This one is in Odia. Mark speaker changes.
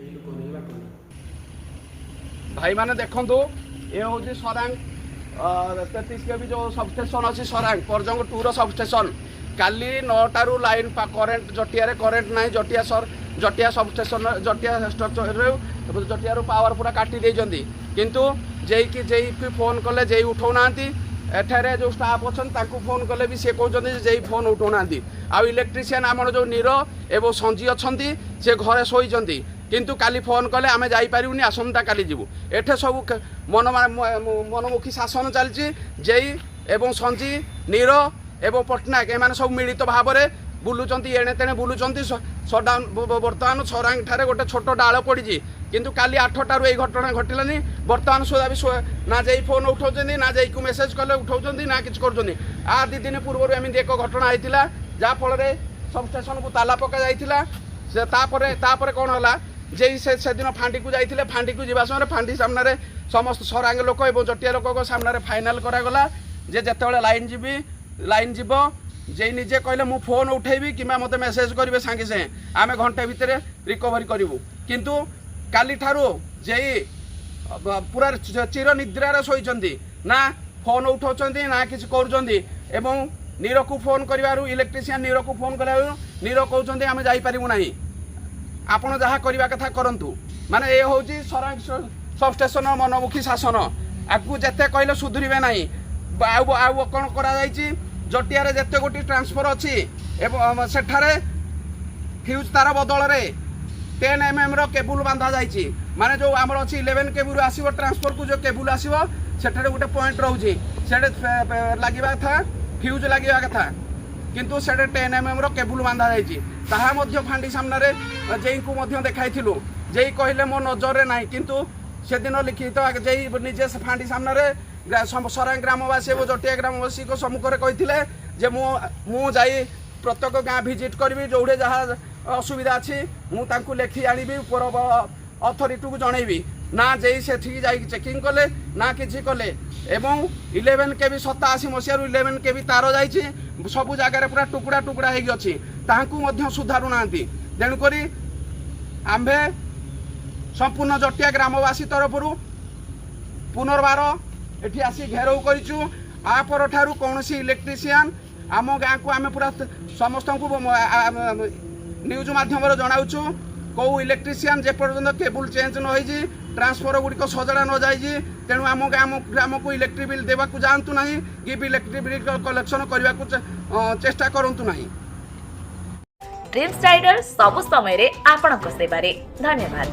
Speaker 1: ଏଇ ଲୋକ ନେଇ ବାଟ ନାହିଁ।
Speaker 2: ଭାଇମାନେ ଦେଖନ୍ତୁ, ଏ ହେଉଛି ସରାଙ୍ଗ 33 କେଭି ଯେଉଁ ସବଷ୍ଟେସନ୍ ଅଛି, ସରାଙ୍ଗ ପରଜଙ୍ଗ ଟୁର ସବଷ୍ଟେସନ୍। କାଲି 9ଟାରୁ ଲାଇନ୍ କରେଣ୍ଟ, ଜଟିଆରେ କରେଣ୍ଟ ନାହିଁ। ଜଟିଆ ସର ଜଟିଆ ସବଷ୍ଟେସନ୍, ଜଟିଆ ଷ୍ଟ୍ରକ୍ଚରରୁ, ଜଟିଆରୁ ପାୱାର ପୁରା କାଟି ଦେଇଛନ୍ତି। କିନ୍ତୁ ଯେଇକି ଯେଇକି ଫୋନ୍ କଲେ ଯେଇ ଉଠାଉନାହାନ୍ତି। ଏଠାରେ ଯେଉଁ ଷ୍ଟାଫ୍ ଅଛନ୍ତି, ତାଙ୍କୁ ଫୋନ୍ କଲେ ବି ସେ କହୁଛନ୍ତି ଯେ ଯେଇ ଫୋନ୍ ଉଠାଉନାହାନ୍ତି। ଆଉ ଇଲେକ୍ଟ୍ରିସିଆନ୍ ଆମର ଯେଉଁ ନୀର ଏବଂ ସଞ୍ଜି ଅଛନ୍ତି, ସେ ଘରେ ଶୋଇଛନ୍ତି। କିନ୍ତୁ କାଲି ଫୋନ୍ କଲେ, ଆମେ ଯାଇପାରିବୁନି, ଆସନ୍ତାକାଲି ଯିବୁ। ଏଠି ସବୁ ମନମୁଖୀ ଶାସନ ଚାଲିଛି। ଜେଇ ଏବଂ ସଞ୍ଜି, ନୀର ଏବଂ ପଟ୍ଟନାୟକ, ଏମାନେ ସବୁ ମିଳିତ ଭାବରେ ବୁଲୁଛନ୍ତି, ଏଣେ ତେଣେ ବୁଲୁଛନ୍ତି। ସଟ୍ଡାଉନ୍ ବର୍ତ୍ତମାନ ସରାଙ୍ଗ ଠାରେ ଗୋଟେ ଛୋଟ ଡାଳ ପଡ଼ିଛି, କିନ୍ତୁ କାଲି 8ଟାରୁ ଏଇ ଘଟଣା ଘଟିଲାନି। ବର୍ତ୍ତମାନ ସୁଦ୍ଧା ବି ନା ଯେଇ ଫୋନ୍ ଉଠାଉଛନ୍ତି, ନା ଯେଇକୁ ମେସେଜ୍ କଲେ ଉଠାଉଛନ୍ତି, ନା କିଛି କରୁଛନ୍ତି। 2 ଦିନ ପୂର୍ବରୁ ଏମିତି ଏକ ଘଟଣା ହେଇଥିଲା, ଯାହାଫଳରେ ସବଷ୍ଟେସନକୁ ତାଲା ପକା ଯାଇଥିଲା। ସେ ତାପରେ ତାପରେ କ'ଣ ହେଲା, ଯେଇ ସେ ସେଦିନ ଫାଣ୍ଡିକୁ ଯାଇଥିଲେ। ଫାଣ୍ଡିକୁ ଯିବା ସମୟରେ ଫାଣ୍ଡି ସାମ୍ନାରେ ସମସ୍ତ ସରାଙ୍ଗ ଲୋକ ଏବଂ ଜଟିଆ ଲୋକଙ୍କ ସାମ୍ନାରେ ଫାଇନାଲ କରାଗଲା ଯେ ଯେତେବେଳେ ଲାଇନ୍ ଯିବ, ଯେଇ ନିଜେ କହିଲେ, ମୁଁ ଫୋନ୍ ଉଠେଇବି କିମ୍ବା ମୋତେ ମେସେଜ୍ କରିବେ, ସାଙ୍ଗେ ସାଙ୍ଗେ ଆମେ ଘଣ୍ଟେ ଭିତରେ ରିକଭରି କରିବୁ। କିନ୍ତୁ କାଲିଠାରୁ ଯେଇ ପୁରା ଚିର ନିଦ୍ରାରେ ଶୋଇଛନ୍ତି। ନା ଫୋନ୍ ଉଠାଉଛନ୍ତି, ନା କିଛି କରୁଛନ୍ତି। ଏବଂ ନୀରକୁ ଫୋନ୍ କରିବାରୁ, ଇଲେକ୍ଟ୍ରିସିଆନ୍ ନୀରକୁ ଫୋନ୍ କରିବାରୁ ନୀର କହୁଛନ୍ତି, ଆମେ ଯାଇପାରିବୁ ନାହିଁ, ଆପଣ ଯାହା କରିବା କଥା କରନ୍ତୁ। ମାନେ ଏ ହେଉଛି ସରାଙ୍ଗ ସବଷ୍ଟେସନ ମନମୁଖୀ ଶାସନ। ଆକୁ ଯେତେ କହିଲେ ସୁଧୁରିବେ ନାହିଁ। ଆଉ ଆଉ କ'ଣ କରାଯାଇଛି? ଜଟିଆରେ ଯେତେ ଗୋଟି ଟ୍ରାନ୍ସଫର ଅଛି ଏବଂ ସେଠାରେ ଫ୍ୟୁଜ୍ ତାର ବଦଳରେ 10 ଏମ୍ଏମ୍ର କେବୁଲ ବାନ୍ଧା ଯାଇଛି। ମାନେ ଯେଉଁ ଆମର ଅଛି, 11 କେବୁଲ ଆସିବ, ଟ୍ରାନ୍ସଫରକୁ ଯେଉଁ କେବୁଲ ଆସିବ, ସେଠାରେ ଗୋଟେ ପଏଣ୍ଟ ରହୁଛି, ସେଠି ଲାଗିବା କଥା, ଫ୍ୟୁଜ୍ ଲାଗିବା କଥା। କିନ୍ତୁ ସେଠି 10 ଏମ୍ଏମ୍ର କେବୁଲ ବାନ୍ଧା ଯାଇଛି। ତାହା ମଧ୍ୟ ଫାଣ୍ଡି ସାମ୍ନାରେ ଜେଇଙ୍କୁ ମଧ୍ୟ ଦେଖାଇଥିଲୁ। ଜେଇ କହିଲେ, ମୋ ନଜରରେ ନାହିଁ। କିନ୍ତୁ ସେଦିନ ଲିଖିତ ଜେଇ ନିଜେ ସେ ଫାଣ୍ଡି ସାମ୍ନାରେ ସରାଙ୍ଗ ଗ୍ରାମବାସୀ ଏବଂ ଜଟିଆ ଗ୍ରାମବାସୀଙ୍କ ସମ୍ମୁଖରେ କହିଥିଲେ ଯେ ମୁଁ ମୁଁ ଯାଇ ପ୍ରତ୍ୟେକ ଗାଁ ଭିଜିଟ୍ କରିବି, ଯେଉଁଠି ଯାହା ଅସୁବିଧା ଅଛି ମୁଁ ତାଙ୍କୁ ଲେଖି ଆଣିବି, ଉପର ଅଥରିଟିକୁ ଜଣେଇବି। ନା ଯେଇ ସେଠିକି ଯାଇକି ଚେକିଂ କଲେ, ନା କିଛି କଲେ। ଏବଂ 11 କେଭି, 87 ମସିହାରୁ 11 କେଭି ତାର ଯାଇଛି, ସବୁ ଜାଗାରେ ପୁରା ଟୁକୁଡ଼ା ଟୁକୁଡ଼ା ହେଇକି ଅଛି। ତାହାଙ୍କୁ ମଧ୍ୟ ସୁଧାରୁ ନାହାନ୍ତି। ତେଣୁକରି ଆମ୍ଭେ ସମ୍ପୂର୍ଣ୍ଣ ଜଟିଆ ଗ୍ରାମବାସୀ ତରଫରୁ ପୁନର୍ବାର ଏଠି ଆସି ଘେରାଉ କରିଛୁ। ଆ ପରଠାରୁ କୌଣସି ଇଲେକ୍ଟ୍ରିସିଆନ୍ ଆମ ଗାଁକୁ, ଆମେ ପୁରା ସମସ୍ତଙ୍କୁ ନ୍ୟୁଜ୍ ମାଧ୍ୟମରେ ଜଣାଉଛୁ, କେଉଁ ଇଲେକ୍ଟ୍ରିସିଆନ୍ ଯେପର୍ଯ୍ୟନ୍ତ କେବୁଲ୍ ଚେଞ୍ଜ ନ ହେଇଛି, ଟ୍ରାନ୍ସଫର ଗୁଡ଼ିକ ସଜଡ଼ା ନ ଯାଇଛି, ତେଣୁ ଆମ ଗ୍ରାମକୁ ଇଲେକ୍ଟ୍ରିକ୍ ବିଲ୍ ଦେବାକୁ ଯାଆନ୍ତୁ ନାହିଁ କି ଇଲେକ୍ଟ୍ରିକ୍ ବିଲ୍ କଲେକ୍ସନ୍ କରିବାକୁ ଚେଷ୍ଟା କରନ୍ତୁ ନାହିଁ।
Speaker 3: ଡ୍ରିମ୍ସ ରାଇଡର, ସବୁ ସମୟରେ ଆପଣଙ୍କ ସେବାରେ। ଧନ୍ୟବାଦ।